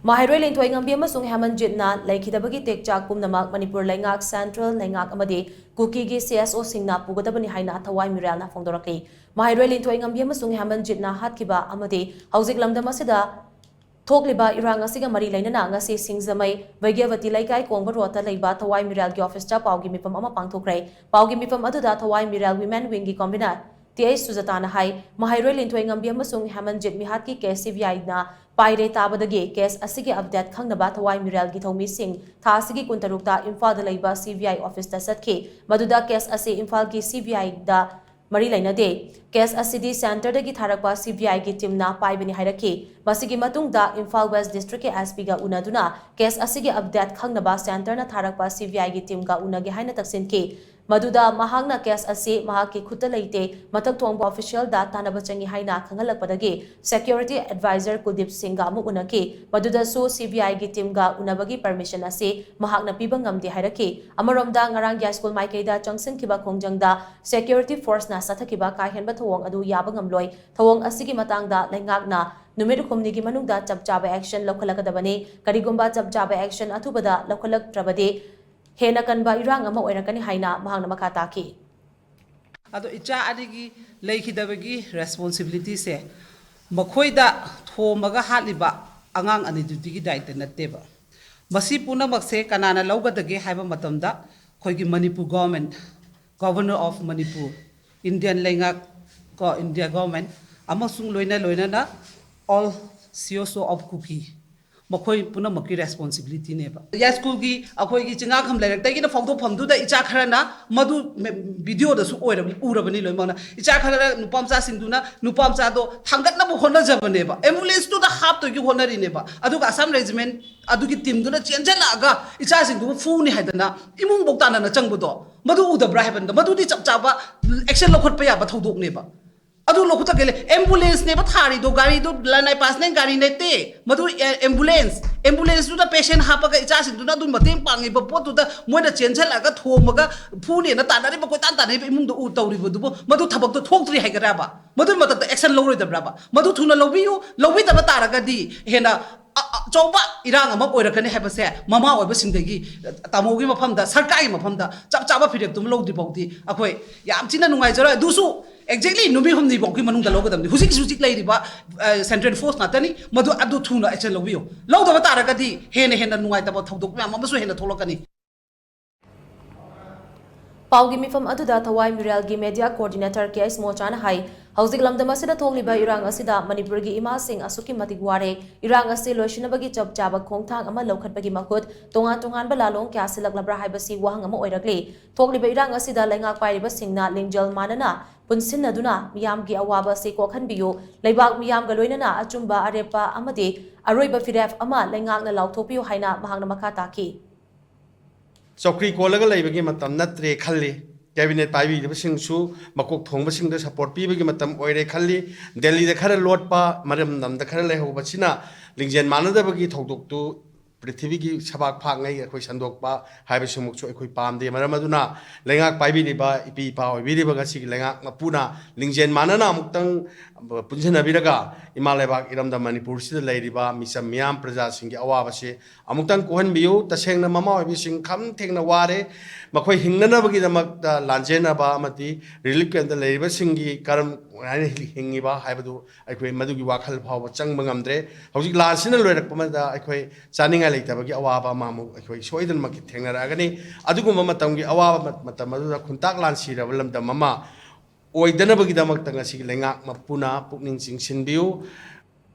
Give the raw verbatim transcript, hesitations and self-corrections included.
ꯃꯍꯩꯔꯣꯏ ꯂꯤꯟꯊꯣꯏꯉꯝꯕꯤ ꯑꯃꯁꯨꯡ ꯍꯦꯃꯟꯖꯤꯠꯅ ꯂꯩꯈꯤꯗꯕꯒꯤ ꯇꯦꯛꯆꯥꯛ ꯄꯨꯝꯅꯃꯛ ꯃꯅꯤꯄꯨꯔ ꯂꯩꯉꯥꯛ, ꯁꯦꯟꯇ꯭ꯔꯦꯜ ꯂꯩꯉꯥꯛ ꯑꯃꯗꯤ ꯀꯨꯀꯤꯒꯤ ꯁꯤ ꯑꯦꯁ ꯑꯣꯁꯤꯡꯅ ꯄꯨꯒꯗꯕꯅꯤ ꯍꯥꯏꯅ ꯊꯋꯥꯏ ꯃꯤꯔꯥꯜꯅ ꯐꯣꯡꯗꯣꯔꯛꯂꯤ꯫ ꯃꯍꯩꯔꯣꯏ ꯂꯤꯟꯊꯣꯏꯉꯝꯕꯤ ꯑꯃꯁꯨꯡ ꯍꯦꯃꯟꯖꯤꯠꯅ ꯍꯥꯠꯈꯤꯕ ꯑꯃꯗꯤ ꯍꯧꯖꯤꯛ ꯂꯝꯗꯝ ꯑꯁꯤꯗ ꯊꯣꯛꯂꯤꯕ ꯏꯔꯥꯡ ꯑꯁꯤꯒ ꯃꯔꯤ ꯂꯩꯅꯅ ꯉꯁꯤ ꯁꯤꯡꯖꯃꯩ ꯕꯩꯒ꯭ꯌꯥꯕꯇꯤ ꯂꯩꯀꯥꯏ ꯀꯣꯡꯕ ꯔꯣꯗꯇ ꯂꯩꯕ ꯊꯋꯥꯏ ꯃꯤꯔꯥꯜꯒꯤ ꯑꯣꯐꯤꯁꯇ ꯄꯥꯎꯒꯤ ꯃꯤꯐꯝ ꯑꯃ ꯄꯥꯡꯊꯣꯛꯈ꯭ꯔꯦ꯫ ꯄꯥꯎꯒꯤ ꯃꯤꯐꯝ ꯑꯗꯨꯗ ꯊꯋꯥꯏ ꯃꯤꯔꯥꯜ ꯋꯤꯃꯦꯟ ꯋꯤꯡꯒꯤ ꯀꯟꯚꯤꯅꯔ ꯇꯤ ꯑꯩꯆ ꯁꯨꯖꯥꯇꯥꯅ ꯍꯥꯏ, ꯃꯍꯩꯔꯣꯏ ꯂꯤꯟꯊꯣꯏꯉꯝꯕꯤ ꯑꯃꯁꯨꯡ ꯍꯦꯃꯟꯖꯤꯠ ꯃꯤꯍꯥꯠꯀꯤ ꯀꯦꯁ ꯁꯤ ꯕꯤ ꯑꯥꯏꯅ ꯄꯥꯏꯔꯦ ꯇꯥꯕꯗꯒꯤ ꯀꯦꯁ ꯑꯁꯤꯒꯤ ꯑꯞꯗꯦꯠ ꯈꯪꯅꯕ ꯊꯋꯥꯏ ꯃꯤꯔꯥꯜꯒꯤ ꯊꯧꯃꯤꯁꯤꯡ ꯊꯥ ꯑꯁꯤꯒꯤ ꯀꯨꯟꯇꯔꯨꯛꯇ ꯏꯝꯐꯥꯜꯗ ꯂꯩꯕ ꯁꯤ ꯕꯤ ꯑꯥꯏ ꯑꯣꯐꯤꯁꯇ ꯆꯠꯈꯤ꯫ ꯃꯗꯨꯗ ꯀꯦꯁ ꯑꯁꯤ ꯏꯝꯐꯥꯜꯒꯤ ꯁꯤ ꯕꯤ ꯑꯥꯏꯗ ꯃꯔꯤ ꯂꯩꯅꯗꯦ꯫ ꯀꯦꯁ ꯑꯁꯤꯗꯤ ꯁꯦꯟꯇꯔꯗꯒꯤ ꯊꯥꯔꯛꯄ ꯁꯤ ꯕꯤ ꯑꯥꯏꯒꯤ ꯇꯤꯝꯅ ꯄꯥꯏꯕꯅꯤ ꯍꯥꯏꯔꯛꯈꯤ꯫ ꯃꯁꯤꯒꯤ ꯃꯇꯨꯡꯗ ꯏꯝꯐꯥꯜ ꯋꯦꯁ ꯗꯤꯁꯇ꯭ꯔꯤꯛꯀꯤ ꯑꯦꯁ ꯄꯤꯒ ꯎꯅꯗꯨꯅ ꯀꯦꯁ ꯑꯁꯤꯒꯤ ꯑꯞꯗꯦꯠ ꯈꯪꯅꯕ ꯁꯦꯟꯇꯔꯅ ꯊꯥꯔꯛꯄ ꯁꯤ ꯕꯤ ꯑꯥꯏꯒꯤ ꯇꯤꯝꯒ ꯎꯅꯒꯦ ꯍꯥꯏꯅ ꯇꯛꯁꯤꯟꯈꯤ꯫ ꯃꯗꯨꯗ ꯃꯍꯥꯛꯅ ꯀꯦꯁ ꯑꯁꯤ ꯃꯍꯥꯛꯀꯤ ꯈꯨꯠꯇ ꯂꯩꯇꯦ, ꯃꯊꯛ ꯊꯣꯡꯕ ꯑꯣꯐꯤꯁꯤꯌꯦꯜꯗ ꯇꯥꯟꯅꯕ ꯆꯪꯏ ꯍꯥꯏꯅ ꯈꯪꯍꯜꯂꯛꯄꯗꯒꯤ ꯁꯦꯀ꯭ꯌꯨꯔꯤꯇꯤ ꯑꯦꯗꯚꯥꯏꯖꯔ ꯀꯨꯜꯗꯤꯞ ꯁꯤꯡꯒ ꯑꯃꯨꯛ ꯎꯅꯈꯤ꯫ ꯃꯗꯨꯗꯁꯨ ꯁꯤ ꯕꯤ ꯑꯥꯏꯒꯤ ꯇꯤꯝꯒ ꯎꯅꯕꯒꯤ ꯄꯔꯃꯤꯁꯟ ꯑꯁꯤ ꯃꯍꯥꯛꯅ ꯄꯤꯕ ꯉꯝꯗꯦ ꯍꯥꯏꯔꯛꯈꯤ꯫ ꯑꯃꯔꯣꯝꯗ ꯉꯔꯥꯡ ꯌꯥꯏꯁ꯭ꯀꯨꯜ ꯃꯥꯏꯀꯩꯗ ꯆꯪꯁꯤꯟꯈꯤꯕ ꯈꯣꯡꯖꯪꯗ ꯁꯦꯀ꯭ꯌꯨꯔꯤꯇꯤ ꯐꯣꯔꯁꯅ ꯆꯠꯊꯈꯤꯕ ꯀꯥ ꯍꯦꯟꯕ ꯊꯧꯑꯣꯡ ꯑꯗꯨ ꯌꯥꯕ ꯉꯝꯂꯣꯏ꯫ ꯊꯧꯑꯣꯡ ꯑꯁꯤꯒꯤ ꯃꯇꯥꯡꯗ ꯂꯩꯉꯥꯛꯅ ꯅꯨꯃꯤꯠ ꯍꯨꯝꯅꯤꯒꯤ ꯃꯅꯨꯡꯗ ꯆꯞ ꯆꯥꯕ ꯑꯦꯛꯁꯟ ꯂꯧꯈꯠꯂꯛꯀꯗꯕꯅꯤ꯫ ꯀꯔꯤꯒꯨꯝꯕ ꯆꯞ ꯆꯥꯕ ꯑꯦꯛꯁꯟ ꯑꯊꯨꯕꯗ ꯂꯧꯈꯠꯂꯛꯇ꯭ꯔꯕꯗꯤ ꯍꯦꯟꯅ ꯀꯟꯕ ꯏꯔꯥꯡ ꯑꯃ ꯑꯣꯏꯔꯛꯀꯅꯤ ꯍꯥꯏꯅ ꯃꯍꯥꯛꯅ ꯃꯈꯥ ꯇꯥꯈꯤ꯫ ꯑꯗꯣ ꯏꯆꯥ ꯑꯅꯤꯒꯤ ꯂꯩꯈꯤꯗꯕꯒꯤ ꯔꯦꯁꯄꯣꯟꯁꯤꯕꯤꯂꯤꯇꯤꯁꯦ ꯃꯈꯣꯏꯗ ꯊꯣꯝꯃꯒ ꯍꯥꯠꯂꯤꯕ ꯑꯉꯥꯡ ꯑꯅꯤꯗꯨꯗꯤꯒꯤ ꯗꯥꯏꯇ ꯅꯠꯇꯦꯕ꯫ ꯃꯁꯤ ꯄꯨꯝꯅꯃꯛꯁꯦ ꯀꯅꯥꯅ ꯂꯧꯒꯗꯒꯦ ꯍꯥꯏꯕ ꯃꯇꯝꯗ ꯑꯩꯈꯣꯏꯒꯤ Manipur government, Governor of Manipur, Indian ꯂꯩꯉꯥꯛ, ꯀꯣ, ꯏꯟꯗꯤꯌꯥ ꯒꯣꯚꯔꯟꯃꯦꯟꯠ ꯑꯃꯁꯨꯡ ꯂꯣꯏꯅ ꯂꯣꯏꯅꯅ all C S O of Kuki, ꯃꯈꯣꯏ ꯄꯨꯝꯅꯃꯛꯀꯤ ꯔꯦꯁꯄꯣꯟꯁꯤꯕꯤꯂꯤꯇꯤꯅꯦꯕ꯫ ꯌꯥꯏꯁ꯭ꯀꯨꯜꯒꯤ ꯑꯩꯈꯣꯏꯒꯤ ꯆꯤꯡꯉꯥꯈꯝ ꯂꯩꯔꯛꯇꯒꯤꯅ ꯐꯥꯎꯗꯣꯛꯐꯝꯗꯨꯗ ꯏꯆꯥ ꯈꯔꯅ ꯃꯗꯨ ꯃꯦ-, ꯚꯤꯗꯤꯑꯣꯗꯁꯨ ꯑꯣꯏꯔꯕ-, ꯎꯔꯕꯅꯤ ꯂꯣꯏꯅꯃꯛꯅ꯫ ꯏꯆꯥ ꯈꯔ ꯅꯨꯄꯥ ꯃꯆꯥꯁꯤꯡꯗꯨꯅ ꯅꯨꯄꯥ ꯃꯆꯥꯗꯣ ꯊꯥꯡꯒꯠꯅꯕ ꯍꯣꯠꯅꯖꯕꯅꯦꯕ, ꯑꯦꯝꯕꯨꯂꯦꯟꯁꯇꯨꯗ ꯍꯥꯞꯇꯣꯏꯒꯤ ꯍꯣꯠꯅꯔꯤꯅꯦꯕ꯫ ꯑꯗꯨꯒ ꯑꯁꯥꯝ ꯔꯦꯖꯤꯃꯦꯟꯠ ꯑꯗꯨꯒꯤ ꯇꯤꯝꯗꯨꯅ ꯆꯦꯟꯁꯤꯜꯂꯛꯑꯒ ꯏꯆꯥꯁꯤꯡꯗꯨꯕꯨ ꯐꯨꯅꯤ ꯍꯥꯏꯗꯅ ꯏꯃꯨꯡꯐꯧ ꯇꯥꯟꯅꯅ ꯆꯪꯕꯗꯣ, ꯃꯗꯨ ꯎꯗꯕ꯭ꯔꯥ ꯍꯥꯏꯕꯅꯤꯗ꯫ ꯃꯗꯨꯗꯤ ꯆꯞ ꯆꯥꯕ ꯑꯦꯛꯁꯟ ꯂꯧꯈꯠꯄ ꯌꯥꯕ ꯊꯧꯗꯣꯛꯅꯦꯕ꯫ ꯑꯗꯨ ꯂꯧꯈꯠꯇꯒꯦ ꯂꯩ꯫ ꯑꯦꯝꯕꯨꯂꯦꯟꯁꯅꯦꯕ ꯊꯥꯔꯤꯗꯣ, ꯒꯥꯔꯤꯗꯣ ꯂꯅꯥꯏ ꯄꯥꯔꯁꯅꯦꯜ ꯒꯥꯔꯤ ꯅꯠꯇꯦ꯫ ꯃꯗꯨ ꯑꯦ-, ꯑꯦꯝꯕꯨꯂꯦꯟꯁ, ꯑꯦꯝꯕꯨꯂꯦꯟꯁꯇꯨꯗ ꯄꯦꯁꯦꯟ ꯍꯥꯞꯄꯒ ꯏꯆꯥꯁꯤꯡꯗꯨꯅ ꯑꯗꯨ ꯃꯇꯦꯡ ꯄꯥꯡꯉꯤꯕ ꯄꯣꯠꯇꯨꯗ ꯃꯣꯏꯅ ꯆꯦꯟꯁꯤꯜꯂꯛꯑꯒ ꯊꯣꯝꯃꯒ ꯐꯨꯅꯦꯅ ꯇꯥꯟꯅꯔꯤꯕ, ꯀꯣꯏꯇꯥꯟ ꯇꯥꯟꯅꯔꯤꯕ ꯏꯃꯨꯡꯗ ꯎ ꯇꯧꯔꯤꯕꯗꯨꯕꯨ ꯃꯗꯨ ꯊꯕꯛꯇꯣ ꯊꯣꯛꯇ꯭ꯔꯤ ꯍꯥꯏꯒꯗ꯭ꯔꯕ? ꯃꯗꯨꯒꯤ ꯃꯊꯛꯇ ꯑꯦꯛꯁꯟ ꯂꯧꯔꯣꯏꯗꯕ꯭ꯔꯕ? ꯃꯗꯨ ꯊꯨꯅ ꯂꯧꯕꯤꯌꯨ, ꯂꯧꯕꯤꯗꯕ ꯇꯥꯔꯒꯗꯤ ꯍꯦꯟꯅ ꯑ-, ꯑ-, ꯑꯆꯧꯕ ꯏꯔꯥꯡ ꯑꯃ ꯑꯣꯏꯔꯛꯀꯅꯤ ꯍꯥꯏꯕꯁꯦ ꯃꯃꯥ ꯑꯣꯏꯕꯁꯤꯡꯗꯒꯤ, ꯇꯥꯃꯣꯒꯤ ꯃꯐꯝꯗ, ꯁꯔꯀꯥꯔꯒꯤ ꯃꯐꯝꯗ ꯆꯞ ꯆꯥꯕ ꯐꯤꯔꯦꯞꯇꯨꯃ ꯂꯧꯗ꯭ꯔꯤ ꯐꯥꯎꯗꯤ ꯑꯩꯈꯣꯏ ꯌꯥꯝ ꯊꯤꯅ ꯅꯨꯡꯉꯥꯏꯖꯔꯣꯏ꯫ ꯑꯗꯨꯁꯨ exactly ꯅꯨꯃꯤꯠ ꯍꯨꯝꯅꯤ ꯐꯥꯎꯒꯤ ꯃꯅꯨꯡꯗ ꯂꯧꯒꯗꯕꯅꯤ꯫ ꯍꯧꯖꯤꯛ ꯍꯧꯖꯤꯛ ꯂꯩꯔꯤꯕ ꯁꯦꯟꯇ꯭ꯔꯦꯜ ꯐꯣꯔꯁ ꯉꯥꯛꯇꯅꯤ, ꯃꯗꯨ ꯑꯗꯨ ꯊꯨꯅ action ꯂꯧꯕꯤꯌꯨ꯫ ꯂꯧꯗꯕ ꯇꯥꯔꯒꯗꯤ ꯍꯦꯟꯅ ꯍꯦꯟꯅ ꯅꯨꯡꯉꯥꯏꯇꯕ ꯊꯧꯗꯣꯛ ꯃꯌꯥꯝ ꯑꯃꯁꯨ ꯍꯦꯟꯅ ꯊꯣꯛꯂꯛꯀꯅꯤ꯫ ꯄꯥꯎꯒꯤ ꯃꯤꯐꯝ ꯑꯗꯨꯗ ꯊꯋꯥꯏ ꯃꯤꯔꯦꯜꯒꯤ media coordinator ꯀꯦ ꯑꯩꯆ ꯃꯣꯆꯥꯅ ꯍꯥꯏ, ꯍꯧꯖꯤꯛ ꯂꯝꯗꯝ ꯑꯁꯤꯗ ꯊꯣꯛꯂꯤꯕ ꯏꯔꯥꯡ ꯑꯁꯤꯗ ꯃꯅꯤꯄꯨꯔꯒꯤ ꯏꯃꯥꯁꯤꯡ ꯑꯁꯨꯛꯀꯤ ꯃꯇꯤꯛ ꯋꯥꯔꯦ꯫ ꯏꯔꯥꯡ ꯑꯁꯤ ꯂꯣꯏꯁꯤꯟꯅꯕꯒꯤ ꯆꯞ ꯆꯥꯕ ꯈꯣꯡꯊꯥꯡ ꯑꯃ ꯂꯧꯈꯠꯄꯒꯤ ꯃꯍꯨꯠ ꯇꯣꯉꯥꯟ ꯇꯣꯉꯥꯟꯕ ꯂꯥꯂꯣꯡ ꯀꯌꯥ ꯁꯤꯜꯂꯛꯂꯕ꯭ꯔꯥ ꯍꯥꯏꯕꯁꯤ ꯋꯥꯍꯪ ꯑꯃ ꯑꯣꯏꯔꯛꯂꯤ꯫ ꯊꯣꯛꯂꯤꯕ ꯏꯔꯥꯡ ꯑꯁꯤꯗ ꯂꯩꯉꯥꯛ ꯄꯥꯏꯔꯤꯕꯁꯤꯡꯅ ꯂꯤꯡꯖꯦꯜ ꯃꯥꯟꯅꯅ ꯄꯨꯟꯁꯤꯟꯅꯗꯨꯅ ꯃꯤꯌꯥꯝꯒꯤ ꯑꯋꯥꯕ ꯑꯁꯤ ꯀꯣꯛꯍꯟꯕꯤꯌꯨ꯫ ꯂꯩꯕꯥꯛ ꯃꯤꯌꯥꯝꯒ ꯂꯣꯏꯅꯅ ꯑꯆꯨꯝꯕ, ꯑꯔꯦꯞꯄ ꯑꯃꯗꯤ ꯑꯔꯣꯏꯕ ꯐꯤꯔꯦꯞ ꯑꯃ ꯂꯩꯉꯥꯛꯅ ꯂꯥꯎꯊꯣꯛꯄꯤꯌꯨ ꯍꯥꯏꯅ ꯃꯍꯥꯛꯅ ꯃꯈꯥ ꯇꯥꯈꯤ꯫ ꯆꯧꯀ꯭ꯔꯤ ꯀꯣꯜꯂꯒ ꯂꯩꯕꯒꯤ ꯃꯇꯝ ꯅꯠꯇ꯭ꯔꯦ ꯈꯜꯂꯤ꯫ Cabinet ꯄꯥꯏꯕꯤꯔꯤꯕꯁꯤꯡꯁꯨ ꯃꯀꯣꯛ ꯊꯣꯡꯕꯁꯤꯡꯗ support ꯄꯤꯕꯒꯤ ꯃꯇꯝ ꯑꯣꯏꯔꯦ ꯈꯜꯂꯤ꯫ ꯗꯦꯜꯂꯤꯗ ꯈꯔ ꯂꯣꯠꯄ, ꯃꯔꯝꯗꯝꯗ ꯈꯔ ꯂꯩꯍꯧꯕꯁꯤꯅ ꯂꯤꯡꯖꯦꯜ ꯃꯥꯟꯅꯗꯕꯒꯤ ꯊꯧꯗꯣꯛꯇꯨ ꯄ꯭ꯔꯤꯊꯤꯕꯤꯒꯤ ꯁꯕꯥꯛ ꯐꯥꯛꯉꯩ ꯑꯩꯈꯣꯏ ꯁꯟꯗꯣꯛꯄ ꯍꯥꯏꯕꯁꯤꯃꯛꯁꯨ ꯑꯩꯈꯣꯏ ꯄꯥꯝꯗꯦ꯫ ꯃꯔꯝ ꯑꯗꯨꯅ ꯂꯩꯉꯥꯛ ꯄꯥꯏꯕꯤꯔꯤꯕ, ꯏꯄꯤ ꯏꯄꯥ ꯑꯣꯏꯕꯤꯔꯤꯕ ꯉꯁꯤꯒꯤ ꯂꯩꯉꯥꯛ ꯃꯄꯨꯅ ꯂꯤꯡꯖꯦꯜ ꯃꯥꯟꯅꯅ ꯑꯃꯨꯛꯇꯪ ꯄꯨꯟꯁꯤꯟꯅꯕꯤꯔꯒ ꯏꯃꯥ ꯂꯩꯕꯥꯛ ꯏꯔꯝꯗꯝ ꯃꯅꯤꯄꯨꯔꯁꯤꯗ ꯂꯩꯔꯤꯕ ꯃꯤꯆꯝ ꯃꯤꯌꯥꯝ ꯄ꯭ꯔꯖꯥꯁꯤꯡꯒꯤ ꯑꯋꯥꯕꯁꯤ ꯑꯃꯨꯛꯇꯪ ꯀꯣꯛꯍꯟꯕꯤꯌꯨ꯫ ꯇꯁꯦꯡꯅ ꯃꯃꯥ ꯑꯣꯏꯕꯤꯁꯤꯡ ꯈꯝ ꯊꯦꯡꯅ ꯋꯥꯔꯦ꯫ ꯃꯈꯣꯏ ꯍꯤꯡꯅꯅꯕꯒꯤꯗꯃꯛꯇ ꯂꯥꯟꯖꯦꯟꯅꯕ ꯑꯃꯗꯤ relief camp ꯇ ꯂꯩꯔꯤꯕꯁꯤꯡꯒꯤ ꯀꯔꯝ ꯍꯥꯏꯅ ꯍꯤꯡꯉꯤꯕ ꯍꯥꯏꯕꯗꯨ ꯑꯩꯈꯣꯏ ꯃꯗꯨꯒꯤ ꯋꯥꯈꯜ ꯐꯥꯎꯕ ꯆꯪꯕ ꯉꯝꯗ꯭ꯔꯦ꯫ ꯍꯧꯖꯤꯛ ꯂꯥꯟꯁꯤꯅ ꯂꯣꯏꯔꯛꯄ ꯑꯃꯗ ꯑꯩꯈꯣꯏ ꯆꯥꯅꯤꯡꯉꯥꯏ ꯂꯩꯇꯕꯒꯤ ꯑꯋꯥꯕ ꯑꯃ ꯑꯃꯨꯛ ꯑꯩꯈꯣꯏ ꯁꯣꯏꯗꯅꯃꯛꯀꯤ ꯊꯦꯡꯅꯔꯛꯑꯒꯅꯤ꯫ ꯑꯗꯨꯒꯨꯝꯕ ꯃꯇꯝꯒꯤ ꯑꯋꯥꯕ ꯃꯇꯝ ꯑꯗꯨꯗ ꯈꯨꯟꯇꯥꯛ ꯂꯥꯟ ꯁꯤꯔꯕ ꯂꯝꯗꯝ ꯑꯃ ꯑꯣꯏꯗꯅꯕꯒꯤꯗꯃꯛꯇ ꯉꯁꯤꯒꯤ ꯂꯩꯉꯥꯛ ꯃꯄꯨꯅ ꯄꯨꯛꯅꯤꯡ ꯆꯤꯡꯁꯤꯟꯕꯤꯌꯨ꯫